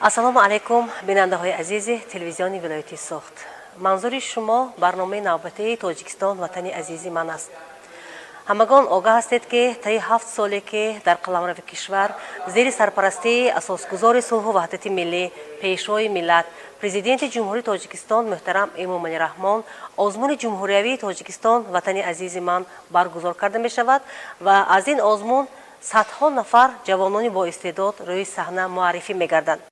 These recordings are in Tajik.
Ассалому алайкум, бинандаҳои азизи телевизиони вилояти Суғд. Манзури шумо барномаи навбатии Тоҷикистон ватани азизи ман аст. Ҳамагон огаҳ ҳастед, ки таи 7 соле, ки дар қаламрави кишвар зери сарпарастии асосгузори сулҳу ваҳдати миллӣ, пешвои миллат, президенти Ҷумҳурии Тоҷикистон муҳтарам Эмомалӣ Раҳмон озмуни ҷумҳуриявии Тоҷикистон ватани азизи ман баргузор карда мешавад ва аз ин озмун садҳо нафар ҷавонони боистеъдод рӯи саҳна муаррифӣ мегарданд.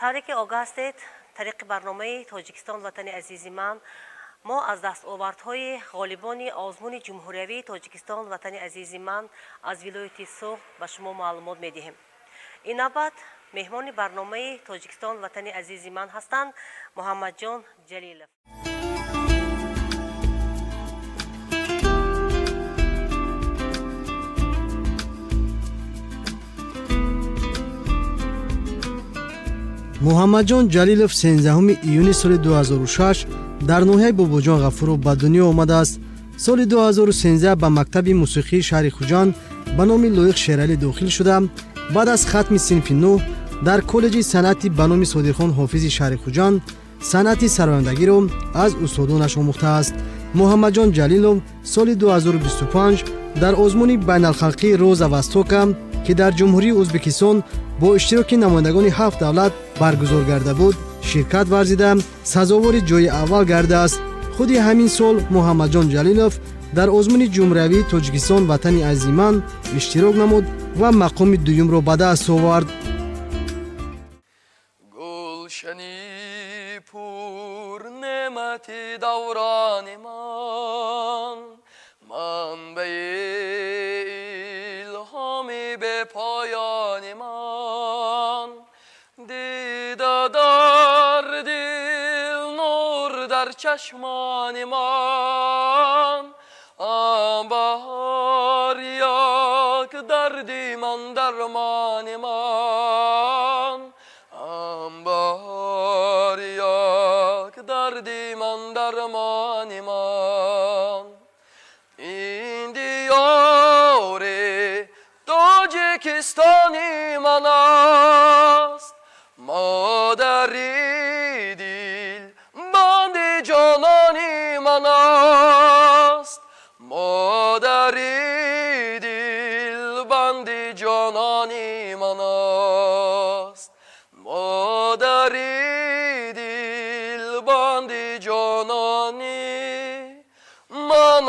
Тавре ки огаҳ ҳастед, тариқи барномаи Тоҷикистон ватани азизи ман мо аз дастовардҳои ғолибони озмуни ҷумҳуриявии Тоҷикистон ватани азизи ман аз вилояти Суғд ба шумо маълумот медиҳем. Ин навбат меҳмони барномаи Тоҷикистон ватани азизи ман ҳастанд Муҳаммадҷон Ҷалилов. Муҳаммадҷон Ҷалилов 13 июни соли 2006 дар ноҳияи Бобоҷон Ғафуров ба дунё омадааст. Соли 2013 ба мактаби мусиқии шаҳри Хуҷанд ба номи Лоиқ Шералӣ дохил шуда, баъд аз хатми синфи 9 дар коллеҷи санъати ба номи Содирхон Ҳофизи шаҳри Хуҷанд санъати сарояндагиро аз устодонаш омӯхтааст. Муҳаммадҷон Ҷалилов соли 2025 дар озмуни байналхалқии Роза Востока, ки дар Ҷумҳурии Ӯзбекистон бо иштироки намояндагони 7 давлат баргузор гарда буд, ширкат варзида, сазовори ҷои аввал гардааст. Худи ҳамин сол Муҳаммадҷон Ҷалилов дар озмуни ҷумҳуриявии Тоҷикистон ватани азизи ман иштирок намуд ва мақоми дуюмро ба даст овард. Гулшани пурнеъмати даврони ман, манбаи илҳоми бепоёни ман, дида дар дил, нур дар чашмони ман, баҳор як дарди ман, дармони ман, баҳор як дарди ман, дармони ман. Ин диёри Тоҷикистони ман аст, модари дил банди ҷонони ман аст, модари дил банди ҷонони ман аст, модари дил банди ҷонони ман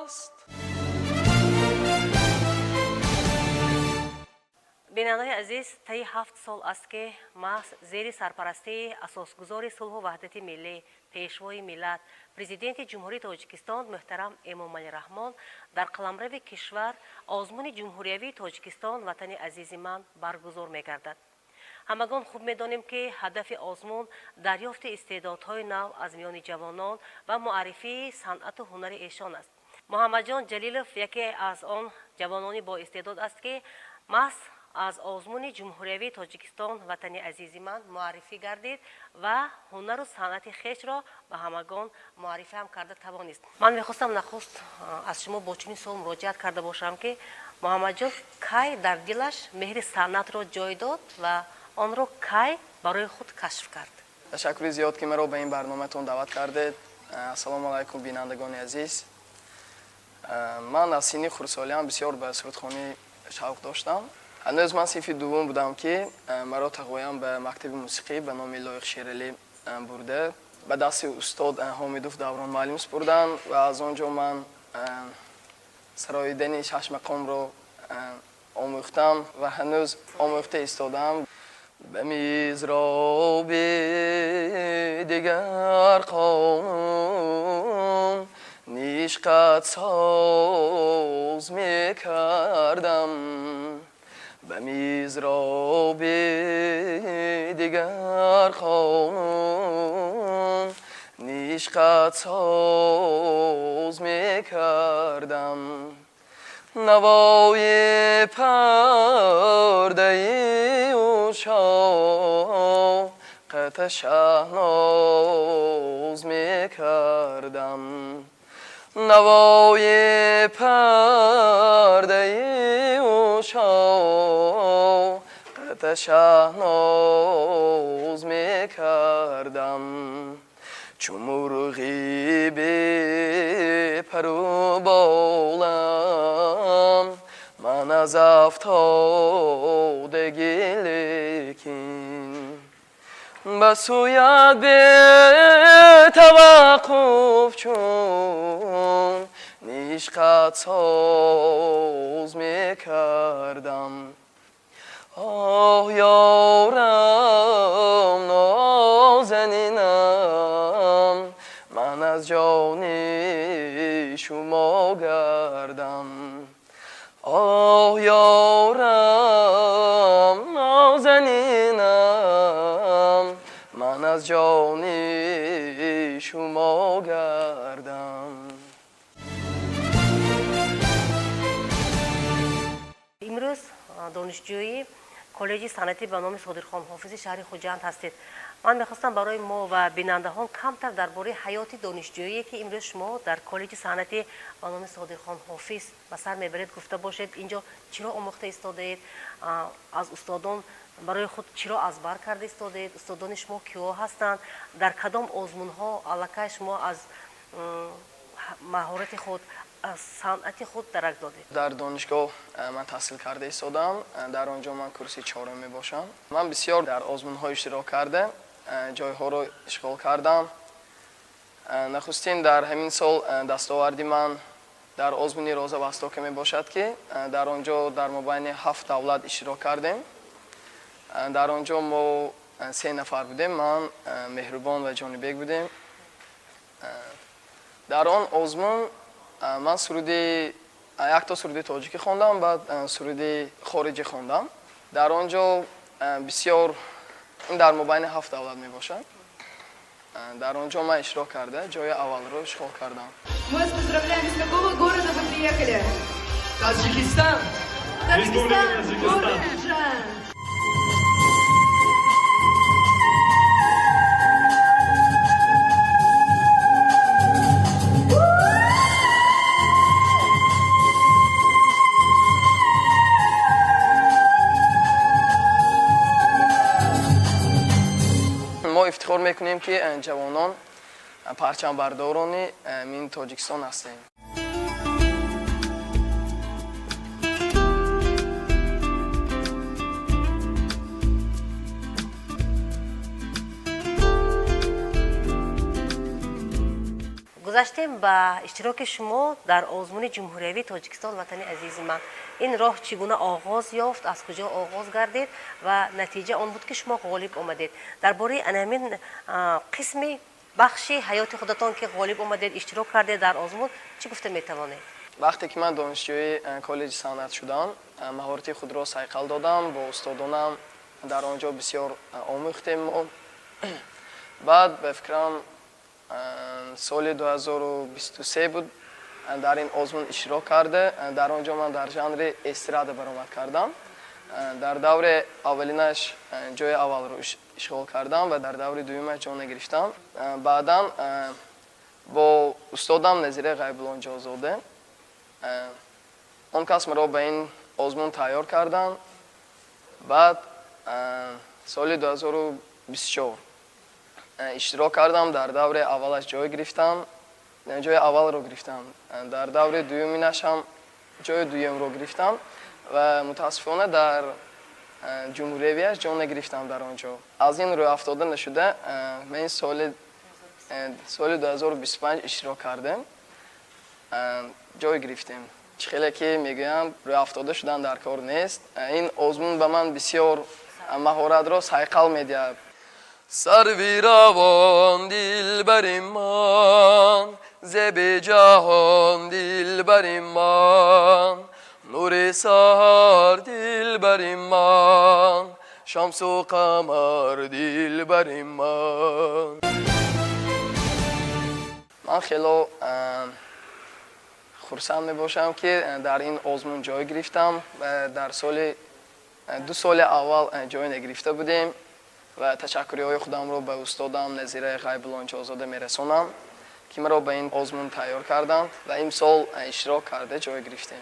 аст. Бинандаҳои азиз, таи 7 сол аст, ки маҳз зери сарпарастии асосгузори сулҳу ваҳдати миллӣ, пешвои миллат, президенти Ҷумҳурии Тоҷикистон муҳтарам Эмомалӣ Раҳмон дар қаламрави кишвар озмуни ҷумҳуриявии Тоҷикистон ватани азизи ман баргузор мегардад. Ҳамагон хуб медонем, ки ҳадафи озмун дарёфти истеъдодҳои нав аз миёни ҷавонон ва муаррифии санъату ҳунари эшон аст. Муҳаммадҷон Ҷалилов яке аз он ҷавонони боистеъдод аст, ки маҳз аз озмуни ҷумҳуриявии Тоҷикистон ватани азизи ман муаррифӣ гардид ва ҳунару санъати хешро ба ҳамагон муаррифӣ ҳам карда тавонист. Ман мехостам нахуст аз шумо бо чунин суол муроҷиат карда бошам, ки Муҳаммадҷон кай дар дилаш меҳри санъатро ҷой дод ва онро кай барои худ кашф кард? Ташаккури зиёд, ки маро ба ин барномаатон даъват кардед. Ассалому алайкум, бинандагони азиз. Ман аз синни хурдсолиам бисёр ба сурудхонӣ шавқ доштам. Ҳанӯз ман синфи дуввум будам, ки маро тағоям ба мактаби мусиқӣ ба номи Лоиқ Шералӣ бурда, ба дасти устод Ҳомидов Даврон муаллим супурданд ва аз он ҷо ман сароидани шашмақомро омӯхтам ва ҳанӯз омӯхта истодам. Ба мизроби дигар қонун нишқат соз мекардам, ба мизроби дигар қонун нишқат соз мекардам. Навои пардаи ушоқ шаҳноз мекардам. Навои пардаи ушоқ шаҳноз мекардам. Чу мурғи бепару болам, ман аз афтодагӣ, лекин ба сӯят бетаваққуф чун нишқат соз мекардам. Оҳ, ёрам, нозанинам, ман аз ҷони шумо гардам. Оҳ, ёрам, нозанинам, ман аз ҷони шумо гардам. Имрӯз донишҷӯи коллеҷи санъатӣ ба номи Содирхон Ҳофизи шаҳри Хуҷанд ҳастед. Ман мехостам барои мо ва бинандаҳон камтар дар бораи ҳаёти донишҷӯие, ки имрӯз шумо дар коллеҷи санъатӣ ба номи Содирхон Ҳофиз ба сар мебаред, гуфта бошед. Инҷо чиро омӯхта истодаед, аз устодон барои худ чиро аз бар карда истодаед, устодони шумо киҳо ҳастанд, дар кадом озмунҳо аллакай шумо аз маҳорати худ, аз санъати худ дарак додед? Дар донишгоҳ ман таҳсил карда истодам. Дар он ҷо ман курси чорум мебошам. Ман бисёр дар озмунҳо иштирок карда, ҷойҳоро ишғол кардам. Нахустин дар ҳамин сол дастоварди ман дар озмуни Роза Востока мебошад, ки дар он ҷо дар мобайни 7 давлат иштирок кардем. Дар он ҷо мо 3 нафар будем, ман, Меҳрубон ва Ҷонибек будем. Дар он озмун ман якто суруди тоҷикӣ хондам, баъд суруди хориҷӣ хондам. Дар он ҷо бисёр, ин дар мобайни 7 давлат мебошад. Дар он ҷо ман иштирок карда, ҷои аввалро ишғол кардам. Мы вас поздравляем. Из какого города вы приехали? Таджикистан. Таджикистан, город Худжанд. Мо ифтихор мекунем, ки ҷавонон парчамбардорони мин Тоҷикистон ҳастем. Гузаштем ба иштироки шумо дар озмуни ҷумҳуриявии Тоҷикистон Ватани азизи ман. Ин роҳ чӣ гуна оғоз ёфт, аз куҷо оғоз гардид ва натиҷа он буд, ки шумо ғолиб омадед? Дар бораи ана ҳамин қисми бахши ҳаёти худатон, ки ғолиб омадед, иштирок кардед дар озмун, чӣ гуфта метавонед? Вақте ки ман донишҷӯи коллеҷи санъат шудам, маҳорати худро сайқал додам, бо устодонам дар он ҷо бисёр омӯхтем мо. Баъд ба фикрам, соли 2023 буд, дар ин озмун иштирок карда. Дар он ҷо ман дар жанри эстрада баромад кардам. Дар даври аввалинаш ҷои аввалро ишғол кардам ва дар даври дуюмаш ҷо нагирифтам. Баъдан бо устодам Назира Ғайбуллонҷозода, он кас маро ба ин озмун тайёр карданд. Баъд соли 2024 иштирок кардам, дар даври аввалаш ҷой гирифтам, ҷои аввалро гирифтам. Дар даври дуюминаш ҳам ҷои дуюмро гирифтам ва мутаассифона дар ҷумҳуриявиаш ҷо нагирифтам дар он ҷо. Аз ин рӯафтода нашуда, ман ин соли 2025 иштирок кардем, ҷой гирифтем. Чӣ хеле ки мегӯям, рӯафтода шудан дар кор нест. Ин озмун ба ман бисёр маҳоратро сайқал медиҳад. Сарви равон дилбари ман, зеби ҷаҳон дилбари ман, нури саҳар дилбари ман, шамсу қамар дилбари ман. Ман хело Хурсанд мебошам, ки дар ин озмун ҷой гирифтам ва дар соли 2 соли аввал ҷой нагирифта будем ва ташаккуриҳои худамро ба устодам Назираи Ғайбуллончозода мерасонам, ки маро ба ин озмун тайёр карданд ва имсол иштирок карда ҷой гирифтем.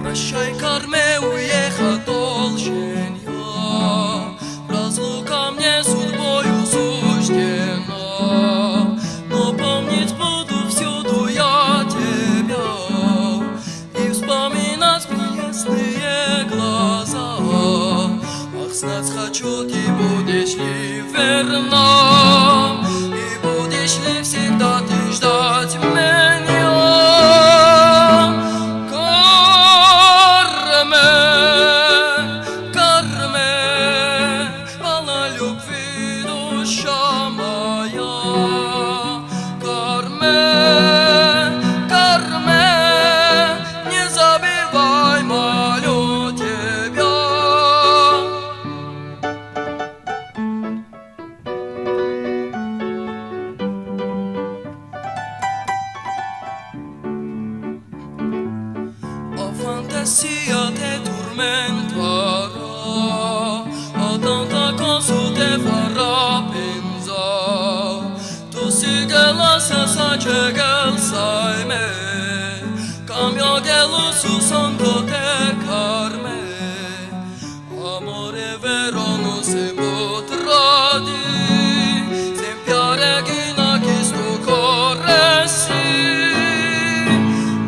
Прощай, Карме, уехать должен я. Разлука мне судьбою суждена. Но помнить буду всюду я тебя и вспоминать прелестные глаза. Ах, знать хочу, ты будешь ли верна и будешь ли всегда ты ждать меня. Карме, Карме, полна любви душа моя. Карме, Карме, не забывай, молю тебя. A fantasia te tormenterà, a tanta cosa te farà pensar. Tu sì che la stessa che sai me, cambio che lo su sono te carme. Amore vero non si può tradire, sempiare chi na questo corre sì.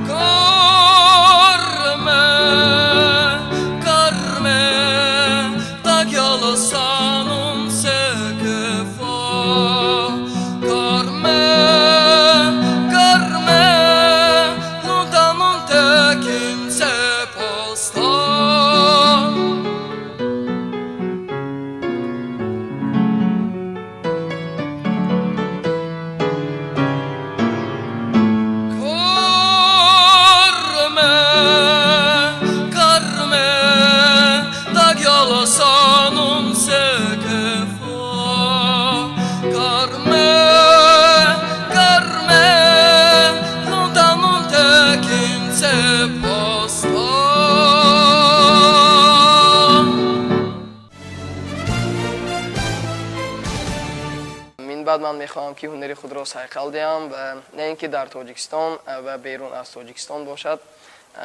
Carme, Carme, da che lo sa non se che fa. Carme, Carme, lontano non te chi se può sta. Carme, Carme, da che lo sa non se che fa. Carme, Carme, lontano non te chi se può sta. Мин баъд ман мехоҳам, ки ҳунари худро сайқал диҳам ва на ин ки дар Тоҷикистон ва берун аз Тоҷикистон бошад,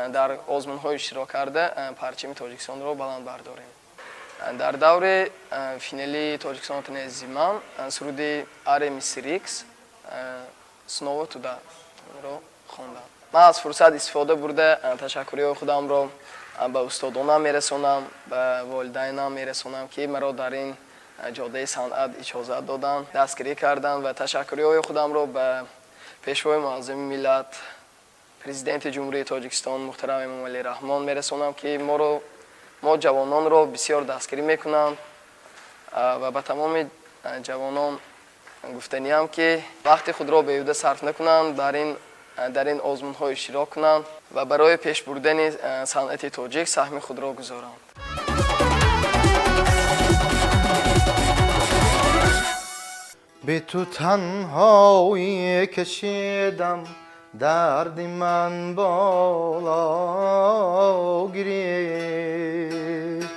дар озмунҳо иштирок карда, парчами Тоҷикистонро баланд бардорем. Дар даври финалии Тоҷикистон зиман суруди Аре Мистер Икс «Снова туда» ро хондам. Ман аз фурсат истифода бурда, ташаккуриҳои худамро ба устодонам мерасонам, ба волидайнам мерасонам, ки маро дар ин ҷодаи санъат иҷозат доданд, дастгирӣ карданд ва ташаккуриҳои худамро ба Пешвои муаззами миллат, Президенти Ҷумҳурии Тоҷикистон муҳтарам Эмомалӣ Раҳмон мерасонам, ки моро, мо ҷавононро, бисёр дастгирӣ мекунанд ва ба тамоми ҷавонон гуфтаниям, ки вақти худро беҳуда сарф накунанд, дар ин озмунҳо иштирок кунанд ва барои пеш бурдани санъати тоҷик саҳми худро гузоранд. Бе ту танҳоӣ кашидам, дарди ман боло гирифт.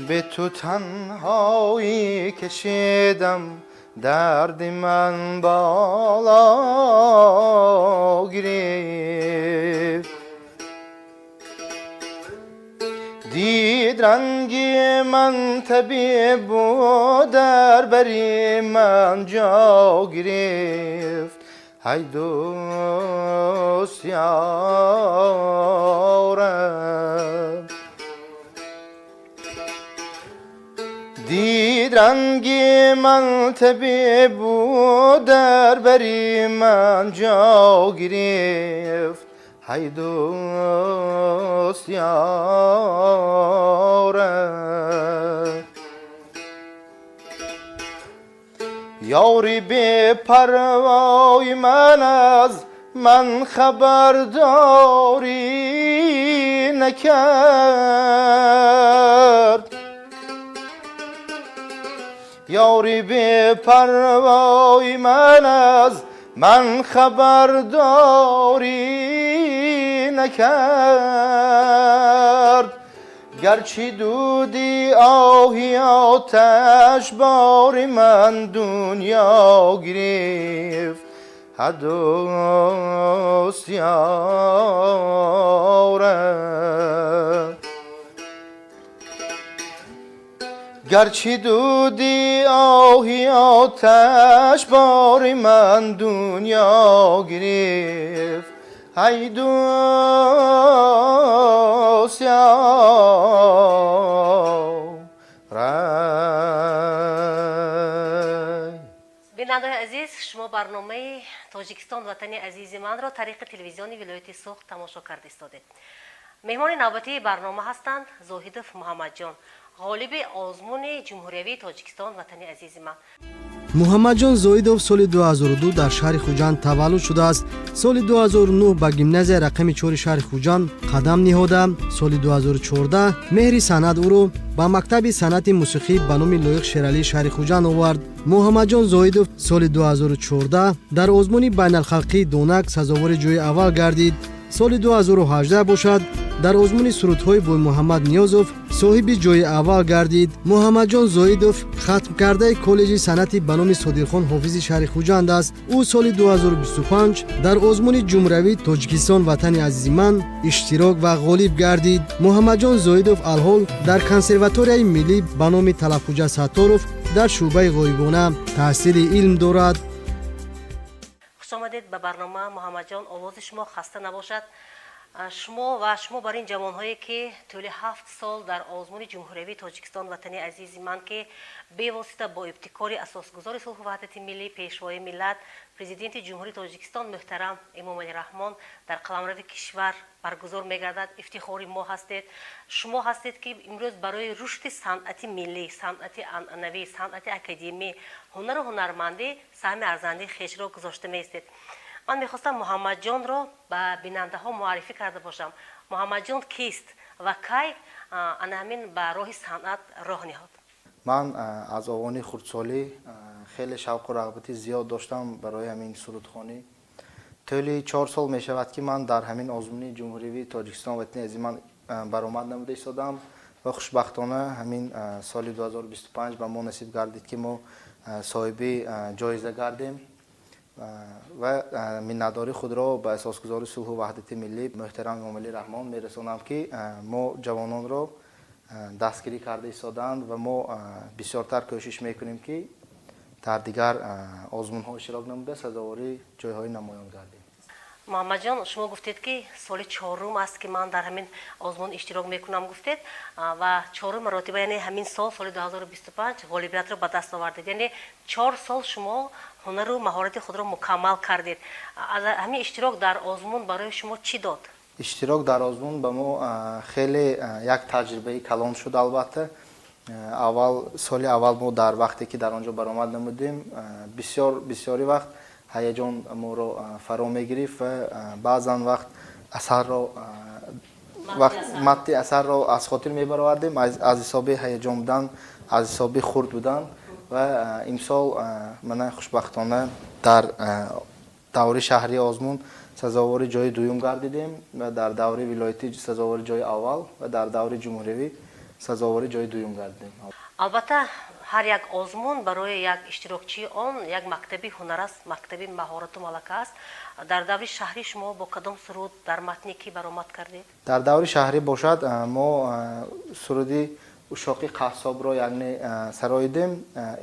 Бе ту танҳоӣ кашидам, дарди ман боло гирифт. Дид ранги ман табибу дар бари ман ҷо гирифт. Ҳай дӯст, ёрам, дид ранги ман табибу дар бари ман ҷо гирифт. Ҳай дӯст, ёрам, ёри бепарвои ман аз من خبرداری نکرد. یاری بی پروای من از من خبرداری نکرد. گرچه دودی آهی آتش بار من دنیا گرفت، دوست یارم. گرچه دودی آهی آتش بار من دنیا گرفت، ای دوست یارم. Бинандаҳои азиз, шумо барномаи Тоҷикистон ватани азизи манро тариқи телевизиони вилояти Суғд тамошо карда истодед. Меҳмони навбатии барнома ҳастанд Зоҳидов Муҳаммадҷон, ғолиби озмуни ҷумҳуриявии Тоҷикистон ватани азизи ман. Муҳаммадҷон Зоидов соли 2002 дар шаҳри Хуҷанд таваллуд шудааст. Соли 2009 ба гимназия рақами 4 шаҳри Хуҷанд қадам ниҳода. Соли 2014 меҳри санъат ӯро ба мактаби санъати мусиқӣ ба номи Лоиқ Шералии шаҳри Хуҷанд овард. Муҳаммадҷон Зоидов соли 2014 дар озмуни байналхалқии Донак сазовори ҷои аввал гардид. Соли 2018 бошад дар озмуни сурудҳои Боймуҳаммад Ниёзов соҳиби ҷои аввал гардид. Муҳаммадҷон Зоидов хатмкардаи коллеҷи санъати ба номи Содирхон Ҳофизи шаҳри Хуҷанд аст. Ӯ соли 2025 дар озмуни ҷумҳуриявии Тоҷикистон ватани азизи ман иштирок ва ғолиб гардид. Муҳаммадҷон Зоидов алҳол дар консерваторияи миллӣ ба номи Талабхуҷа Сатторов дар шӯъбаи ғоибона таҳсили илм дорад. Хушомадед ба барнома, Муҳаммадҷон. Овози шумо хаста набошад. Шумо ва шумо бар ин ҷавонҳое ки тӯли 7 сол дар озмуни ҷумҳуриявии Тоҷикистон ватани азизи ман, ки бевосита бо ибтикори асосгузори сулҳу ваҳдати миллӣ, пешвои миллат, президенти Ҷумҳурии Тоҷикистон муҳтарам Эмомалӣ Раҳмон дар қаламрави кишвар баргузор мегардад, ифтихори мо ҳастед. Шумо ҳастед ки имрӯз барои рушди санъати миллӣ, санъати анъанавӣ, санъати академӣ, ҳунару ҳунармандӣ саҳми арзандаи хешро гузошта меистед. Ман мехостам Муҳаммадҷонро ба бинандаҳо муаррифӣ карда бошам. Муҳаммадҷон кист ва кай ана ҳамин ба роҳи санъат роҳ ниҳод? Ман аз овони хурдсолӣ хеле шавқу рағбати зиёд доштам барои ҳамин сурудхонӣ. Тӯли 4 сол мешавад ки ман дар ҳамин озмуни ҷумҳуриявии Тоҷикистон ватани азизи ман баромад намуда истодам ва хушбахтона ҳамин соли 2025 ба мо насиб гардид ки мо соҳиби ҷоиза гардем ва миннатдории худро ба асосгузори сулҳу ваҳдати миллӣ муҳтарам Эмомалӣ Раҳмон мерасонам ки мо ҷавононро дастгирӣ карда истодаанд ва мо бисёртар кӯшиш мекунем ки дар дигар озмунҳо иштирок намуда сазовори ҷойҳои намоён гардем. Муҳаммадҷон, шумо гуфтед ки соли 4 аст ки ман дар ҳамин озмун иштирок мекунам, гуфтед, ва 4 маротиба, яъне ҳамин сол, соли 2025 ғолибиятро ба даст овардед. Яъне 4 сол шумо ҳунару маҳорати худро мукаммал кардед. Аз ҳамин иштирок дар озмун барои шумо чӣ дод? Иштирок дар озмун ба мо хеле як таҷрибаи калон шуд. Албатта, аввал соли аввал мо дар вақте ки дар он ҷо баромад намудем, бисёри вақт ҳаяҷон моро фаро мегирифт ва баъзан вақт асарро, матни асарро аз хотир мебаровардем аз ҳисоби ҳаяҷон будан, аз ҳисоби хурд будан. Ва имсол мана хушбахтона дар даври шаҳрии озмун сазовори ҷои дуюм гардидем ва дар даври вилоятӣ сазовори ҷои аввал ва дар даври ҷумҳуриявӣ сазовори ҷои дуюм гардидем. Албатта, ҳар як озмун барои як иштирокчии он як мактаби ҳунар аст, мактаби маҳорату малака аст. Дар даври шаҳрӣ шумо бо кадом суруд дар матни кӣ баромад кардед? Дар даври шаҳрӣ бошад, мо суруди Ушоқи қассобро яъне сароидем.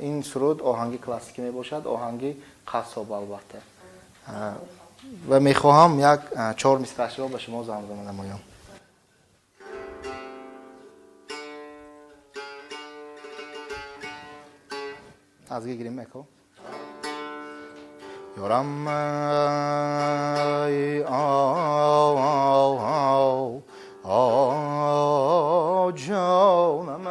Ин суруд оҳанги классикӣ мебошад, оҳанги қассоб албатта. Ва мехоҳам як 4 мисраъшро ба шумо замзама намоям. Аз гирим эко. Ёрам ай а ҷонам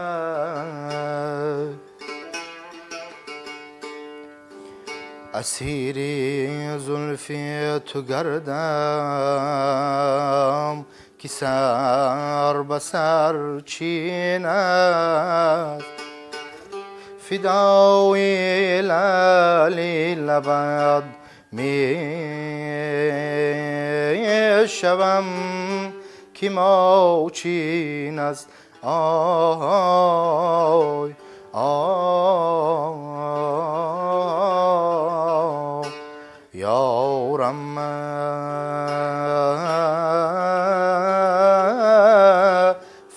Асири зулфи ту гардам, ки сар ба сар чин аст. Фидои лали лабад мешавам, ки мочин аст. Ой, ой, ёрам,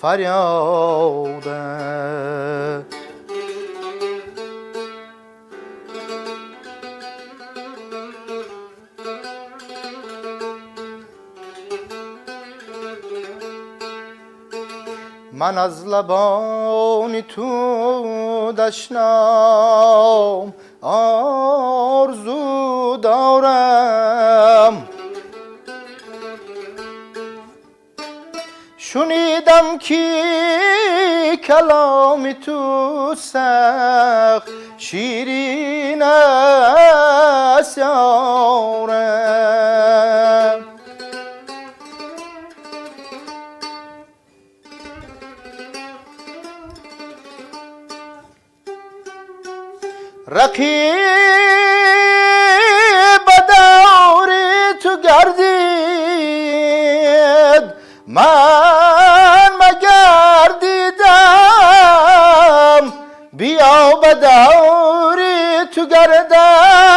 фарёда. Ман аз лабони ту дашном орзу дорам. Шунидам, ки каломи ту сахт ширин аст, ёрам. Рақиб ба даври ту гардид, ман магар дидам. Биё, ба даври ту гардам,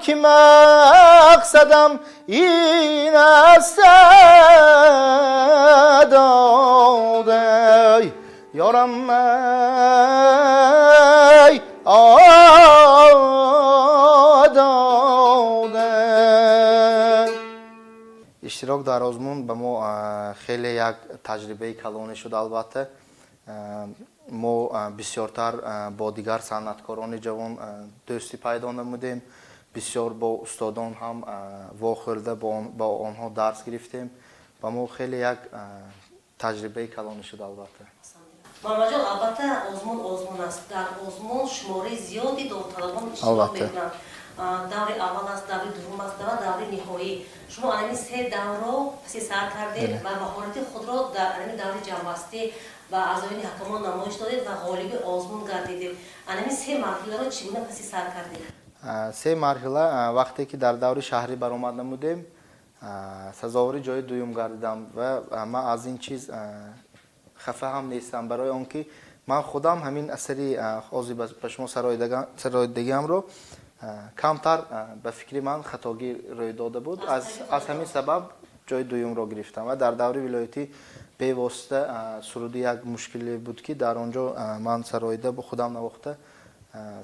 ки мақсадам ин аст. Додай ёрам, ай дода. Иштирок дар озмун ба мо хеле як таҷрибаи калоне шуд. Албатта, мо бисёртар бо дигар санъаткорони ҷавон дӯстӣ пайдо намудем, бисёр бо устодон ҳам вохӯрда, бо онҳо дарс гирифтем. Ба мо хеле як таҷрибаи калоне шуд, албатта. Муҳаммадҷон, албатта, озмун озмун аст. Дар озмун шумораи зиёди довталабон иштирок мекунанд. Даври аввал аст, даври дуввум аст ва даври ниҳоӣ. Шумо анами се даврро паси сар кардед ва маҳорати худро дар анами даври ҷамъбастӣ ба аъзоёни ҳакамон намоиш додед ва ғолиби озмун гардидед. Анами се марҳиларо чӣ гуна паси сар кардед? Се марҳила, вақте ки дар даври шаҳрӣ баромад намудем, сазовори ҷои дуюм гардидам ва ман аз ин чиз хафа ҳам нестам, барои он ки ман худам ҳамин асари ҳозир ба шумо сароидагиамро камтар, ба фикри ман, хатогӣ рӯй дода буд. Аз ҳамин сабаб ҷои дуюмро гирифтам. Ва дар даври вилоятӣ бевосита суруди як мушкиле буд, ки дар он ҷо ман сароида, бо худам навохта,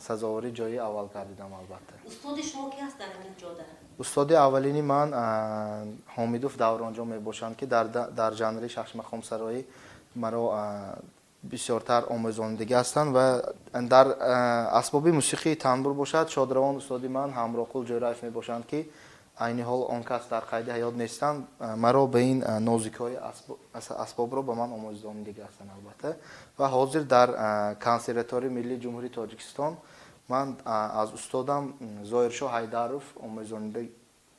сазовори ҷои аввал гардидам, албатта. Устоди шумо ки аст дар ҳамин ҷода? Устоди аввалини ман Ҳомидов Давронҷон мебошанд, ки дар жанри шашмақомсароӣ маро бисёртар омӯзонидагӣ ҳастанд. Ва дар асбоби мусиқии танбур бошад, шодравон устоди ман Ҳамроқул Ҷӯраев мебошанд, ки айни ҳол он кас дар қайди ҳаёт нестанд. Маро ба ин нозикиҳои асбобро ба ман омӯзонидагӣ ҳастанд, албатта. Ва ҳозир дар Консерваторияи миллии Ҷумҳурии Тоҷикистон ман аз устодам Зоҳиршоҳ Ҳайдаров омӯзонида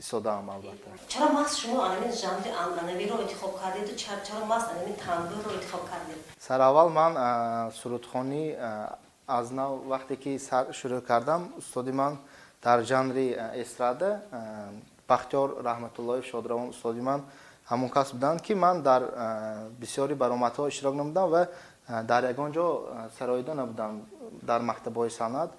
истодаам, албатта. Чаро маҳз шумо анамин жанри анъанавиро интихоб кардеду чаро маҳз анамин танбурро интихоб кардед? Сараввал ман сурудхонӣ аз нав вақте ки шурӯъ кардам, устоди ман дар жанри эстрада Бахтиёр Раҳматуллоев, шодравон устоди ман, ҳамон кас буданд, ки ман дар бисёри баромадҳо иштирок намудам ва дар ягон ҷо сароида набудам дар мактабҳои санъат.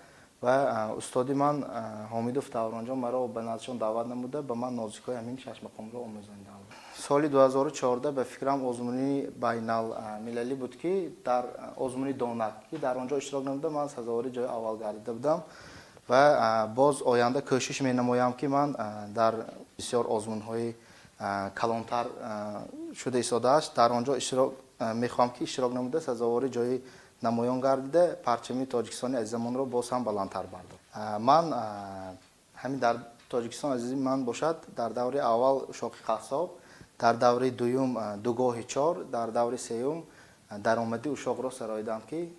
Ва устоди ман Ҳомидов Давронҷон маро ба наздишон даъват намуда, ба ман нозикҳои ҳамин шашмақомро омӯзониданд. Соли 2014, ба фикрам, озмуни байналмилалӣ буд, ки дар озмуни Донак, ки дар он ҷо иштирок намуда, ман сазовори ҷои аввал гардида будам. Ва боз оянда кӯшиш менамоям, ки ман дар бисёр озмунҳои калонтар шуда истодааст, дар он ҷо иштирок мехоҳам, ки иштирок намуда, сазовори ҷои намоён гардида, парчами Тоҷикистони азизамонро боз ҳам баландтар бардор. Ман ҳамин дар Тоҷикистон азизи ман бошад, дар даври аввал Ушоқи қассоб, дар даври дуюм Дугоҳи чор, дар даври сеюм Даромади ушоқро сароидам, ки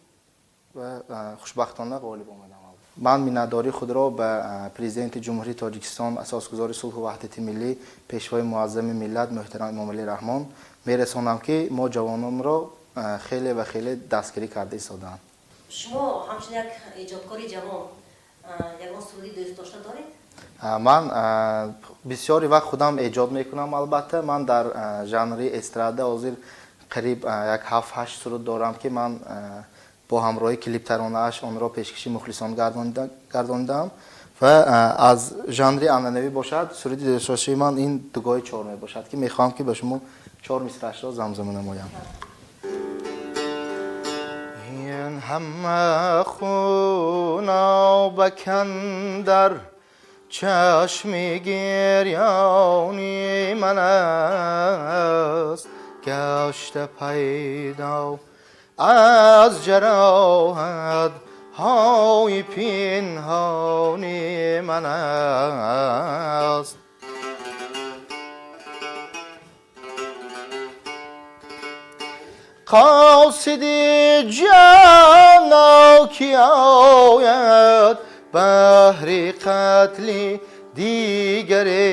хушбахтона ғолиб омадам. Ман миннатдории худро ба Президенти Ҷумҳурии Тоҷикистон, Асосгузори сулҳу ваҳдати миллӣ, Пешвои муаззами миллат муҳтарам Эмомалӣ Раҳмон мерасонам, ки мо ҷавононро хеле ва хеле дастгирӣ карда истодаанд. Шумо ҳамчун як эҷодкори ҷавон ягон суруди дӯстдошта доред? Ман бисёри вақт худам эҷод мекунам. Албатта, ман дар жанри эстрада ҳозир қариб як 7-8 суруд дорам, ки ман бо ҳамроҳи клиптаронааш онро пешкаши мухлисон гардонидаам. Ва аз жанри анъанавӣ бошад, суруди дӯстдоштаи ман ин Дугоҳи чор мебошад, ки мехоҳам, ки ба шумо чор мисраашро замзама намоям. Ин ҳама хунобакандар чашми гирёни ман аст, гашта пайдо аз ҷароҳат ҳои пинҳони ман аст. Қосиди ҷоно ки ояд баҳри қатли дигаре,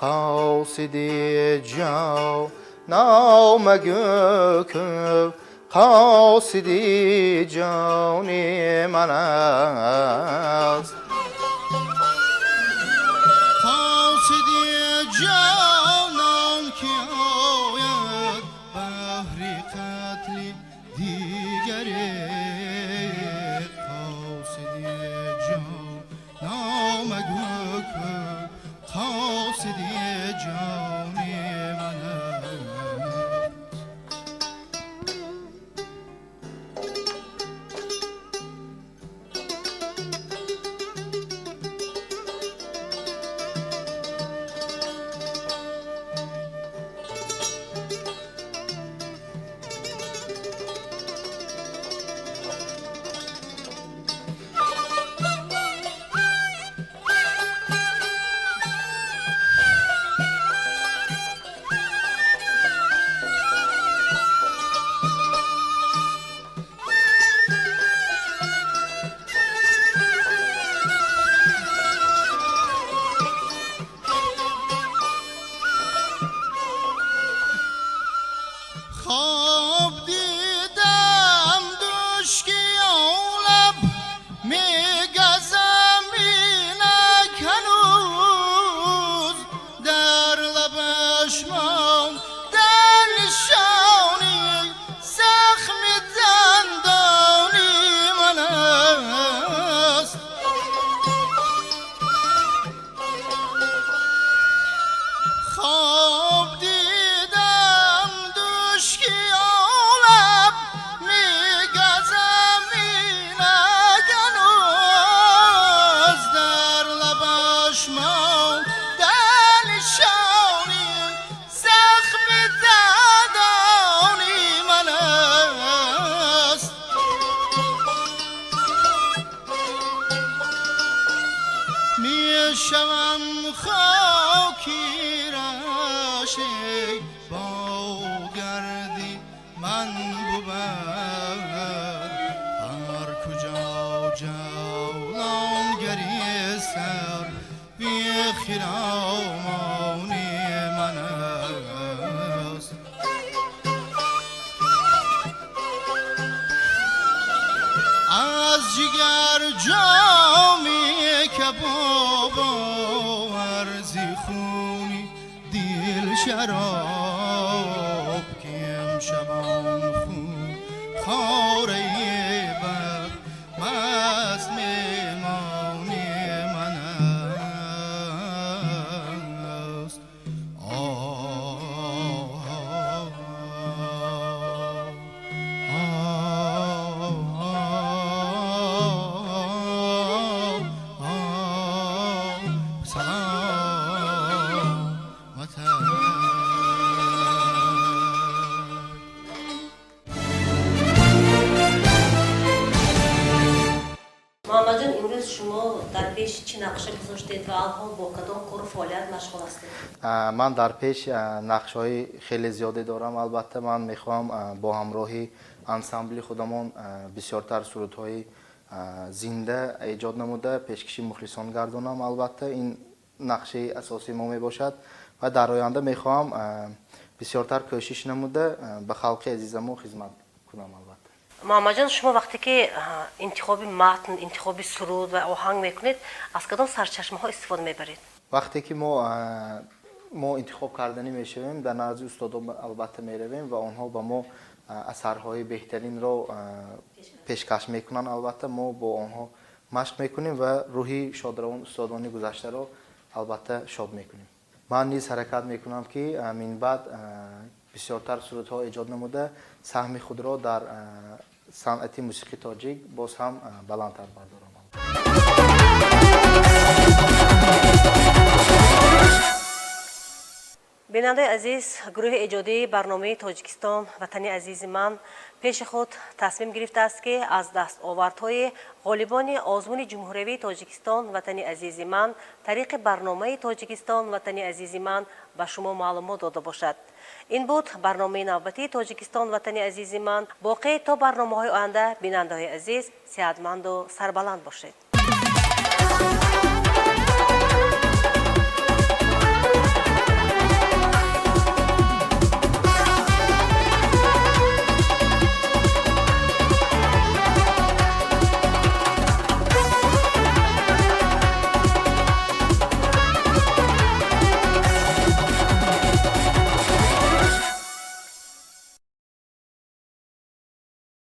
қосиди ҷоно магӯ ку қосиди ҷони ман аст. Қосиди ҷонон ки ояд баҳри қатли дигаре, қосиди ҷоно магӯ ку қосиди ҷони ман аст. Хоб дидам дӯш ки олаб мегазам инак ҳанӯз, дар лабаш монда нишони захми дандони ман аст. Хоб дидам дӯш ки олаб мегазам инак ҳанӯз, дар лабаш монда нишони захми дандони ман аст. Мешавам хоки раши бо гарди ман бувад, ҳар куҷо ҷавлонгари сар бихиромони ман аст. Аз ҷигар ҷоми кабоб арзи хуни дил шароб, ки имшабон хун хораи бад маст мемони ман аст. Муҳаммадҷон, имрӯз шумо дар пеш чӣ нақша гузоштед ва алҳол бо кадом кору фаъолият машғул ҳастед? Ман дар пеш нақшҳои хеле зиёде дорам. Албатта, ман мехоҳам бо ҳамроҳи ансамбли худамон бисёртар сурудҳои Зинда эҷод намуда, пешкаши мухлисон гардонам. Албатта, ин нақшаи асосии мо мебошад ва дар оянда мехоҳам бисёртар кӯшиш намуда, ба халқи азизамо хизмат кунам, албатта. Муҳаммадҷон, шумо вақте ки интихоби матн, интихоби суруд ва оҳанг мекунед, аз кадом сарчашмаҳо истифода мебаред? Вақте ки мо интихоб карданӣ мешавем, дар назди устодон албатта меравем ва онҳо ба мо асарҳои беҳтаринро пешкаш мекунанд. Албатта, мо бо онҳо машқ мекунем ва рӯҳи шодравон устодони гузаштаро албатта шод мекунем. Ман низ ҳаракат мекунам, ки минбаъд бисёртар сурудҳо эҷод намуда, саҳми худро дар санъати мусиқии тоҷик боз ҳам баландтар бардорам. Бинандаи азиз, гурӯҳи эҷодии барномаи «Тоҷикистон ватани азизи ман» пеши худ тасмим гирифтааст, ки аз дастовардҳои ғолибони озмуни ҷумҳуриявии «Тоҷикистон ватани азизи ман» тариқи барномаи «Тоҷикистон ватани азизи ман» ба шумо маълумот дода бошад. Ин буд барномаи навбатии «Тоҷикистон ватани азизи ман». Боқӣ то барномаҳои оянда, бинандаҳои азиз, сеҳатманду сарбаланд бошед.